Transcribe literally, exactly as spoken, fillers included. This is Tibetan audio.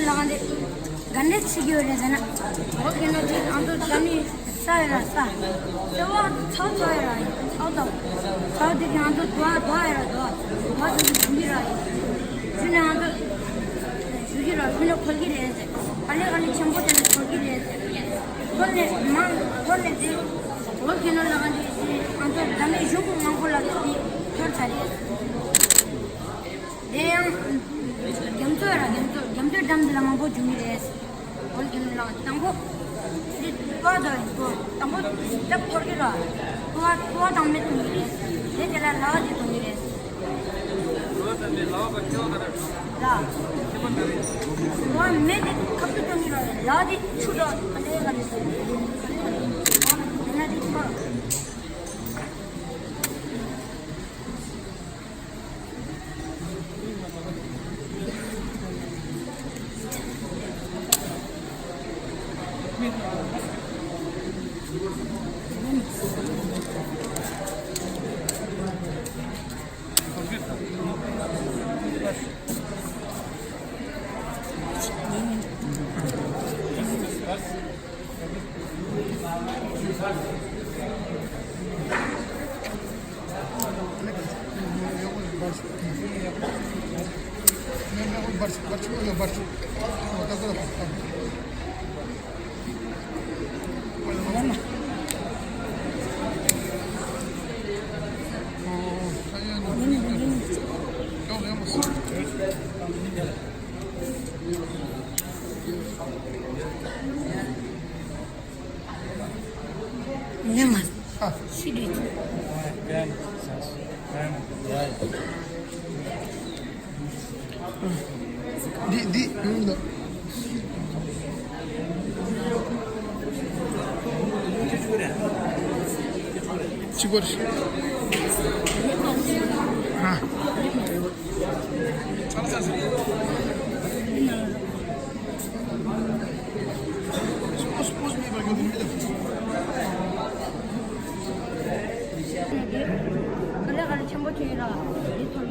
ལགས་འདི་ག་འདྲས་བྱེད་ཀྱི་ཡོད་རེད་ཟེར་ན། འོ་དེ་ནོ་དེ་ང་ཚོ་ད་ནི་ས་ཡོད་ར་ས། ས་བ་ཚ་ཚ་ཡོད་ར་ཡིན་ཚ་ཚ། ཚ་དེ་གི་ང་ཚོ་དུ་བ་དུ་བ་ཡོད་ར་དུ་བ། དུ་བ་དུ་བ་དུ་གི་ར་ཡིན། ཞུ་ནས་ང་ཚོ་ཞུ་གི་ར་ཞུ་ནས་འཁོར་གི་རེད་ཟེར། ག་ལེ་ག་ལེ་ཆེན་པོ་དེ་ནས་འཁོར་གི་རེད་ཟེར། འཁོར་ནས་མང་འཁོར་ནས་དེ། འོ་དེ་ནོ་ལགས་འདི་ང་ཚོ་ད་ནི་གཞུང་གི་མང་པོ་ལ་དེ་འཁོར་ཚར་རེད། དེ་ཡང་རྒྱ་མཚོ་ར་རྒྱ་མཚོ་རྒྱ་མཚོའི་འགྲམ་འདི་ལ་མང་པོ་འབྱུང་གི་རེད། འོ་དེ་ནི་ལགས་དང་པོ་འདི་ཏུ་བ་དང་ཡིན་ཏུ་དང་པོ་སྐྱབས་འཁོར་གི་ར་ཏུ་བ་ཏུ་བ་དང་མེ་གཏོང་གི་རེད། དེ་དེ་ལ་ལ་བ་དེ་གཏོང་གི་རེད། ལ་ཏུ་བ་མེ་དེ་ཁབ་ཏུ་གཏོང་གི་ར་ལ་བ་དེ་ཆུ་ར་ག་ལེ་ག་ལེ་གཏོང་གི་རེད། དེ་ན་དེ་ཆུ་ར། ཉི་མ། ཤི་དུས། འདི་འདི་ཡོང་ད། གཅིག་པར། ཨ། ག་ལེ་ག་ལེ་ཆེན་པོ་ཆེ་ཡོད་ར།